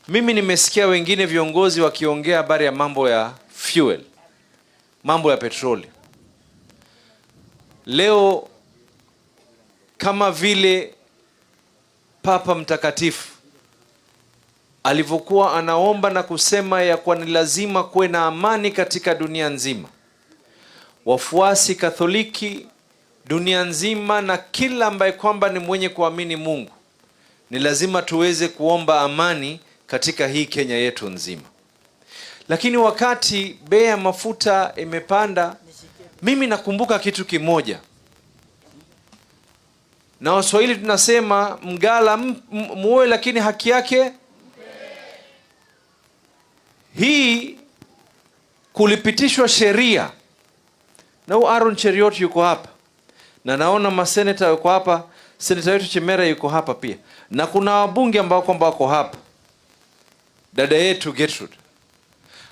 Mimi nimesikia wengine viongozi wakiongea habari ya mambo ya fuel, mambo ya petroli. Leo kama vile Papa Mtakatifu alivyokuwa anaomba na kusema ya kuwa ni lazima kuwe na amani katika dunia nzima, wafuasi Katholiki dunia nzima na kila ambaye kwamba ni mwenye kuamini Mungu, ni lazima tuweze kuomba amani katika hii Kenya yetu nzima. Lakini wakati bei ya mafuta imepanda, mimi nakumbuka kitu kimoja, na Waswahili tunasema mgala muue, lakini haki yake. Hii kulipitishwa sheria na huyu Aaron Cheruiyot yuko hapa, na naona maseneta yuko hapa, seneta wetu Chemera yuko hapa pia, na kuna wabunge ambao kwamba wako hapa, dada yetu Gertrude.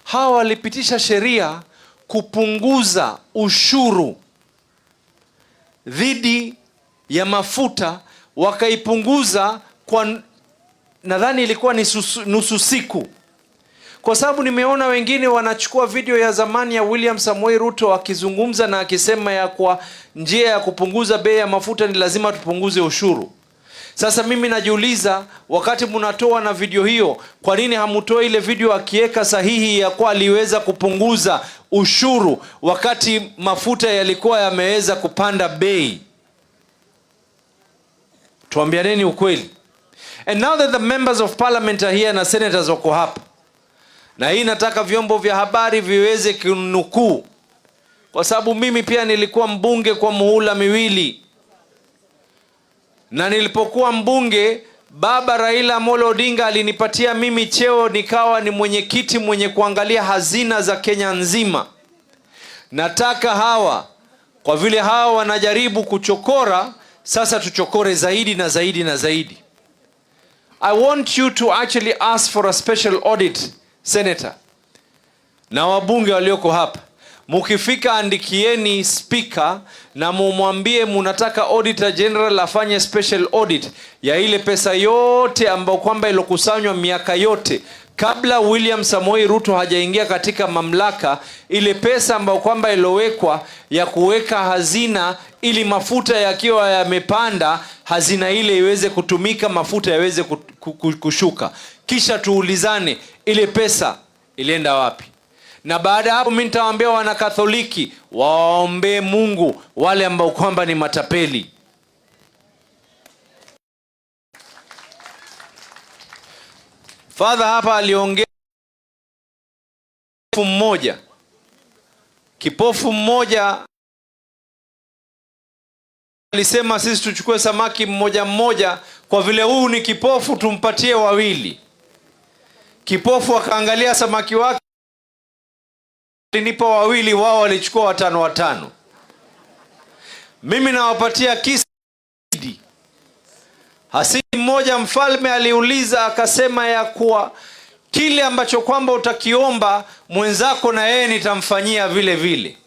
Hawa walipitisha sheria kupunguza ushuru dhidi ya mafuta, wakaipunguza kwa nadhani ilikuwa ni nusu siku, kwa sababu nimeona wengine wanachukua video ya zamani ya William Samoei Ruto akizungumza na akisema ya kwa njia ya kupunguza bei ya mafuta ni lazima tupunguze ushuru. Sasa mimi najiuliza, wakati mnatoa na video hiyo, kwa nini hamutoi ile video akiweka sahihi ya kwa aliweza kupunguza ushuru wakati mafuta yalikuwa yameweza kupanda bei? Tuambianeni ukweli. And now that the members of parliament are here na senators wako hapa, na hii nataka vyombo vya habari viweze kunukuu, kwa sababu mimi pia nilikuwa mbunge kwa muhula miwili, na nilipokuwa mbunge baba Raila Amolo Odinga alinipatia mimi cheo, nikawa ni mwenyekiti mwenye kuangalia hazina za Kenya nzima. Nataka hawa, kwa vile hawa wanajaribu kuchokora, sasa tuchokore zaidi na zaidi na zaidi. I want you to actually ask for a special audit, Senator, na wabunge walioko hapa. Mukifika andikieni speaker na mumwambie munataka Auditor General afanye special audit ya ile pesa yote ambayo kwamba ilokusanywa miaka yote kabla William Samoei Ruto hajaingia katika mamlaka, ile pesa ambayo kwamba ilowekwa ya kuweka hazina ili mafuta yakiwa yamepanda, hazina ile iweze kutumika, mafuta yaweze kushuka. Kisha tuulizane ile pesa ilienda wapi? Na baada ya hapo mimi nitawaambia Wanakatholiki waombee Mungu wale ambao kwamba ni matapeli. Father hapa aliongea mmoja, kipofu mmoja alisema sisi tuchukue samaki mmoja mmoja, kwa vile huyu ni kipofu tumpatie wawili. Kipofu akaangalia samaki wake, alinipa wawili, wao walichukua watano watano. Mimi nawapatia kisa. Hasidi mmoja mfalme aliuliza akasema ya kuwa kile ambacho kwamba utakiomba mwenzako na yeye nitamfanyia vile vile.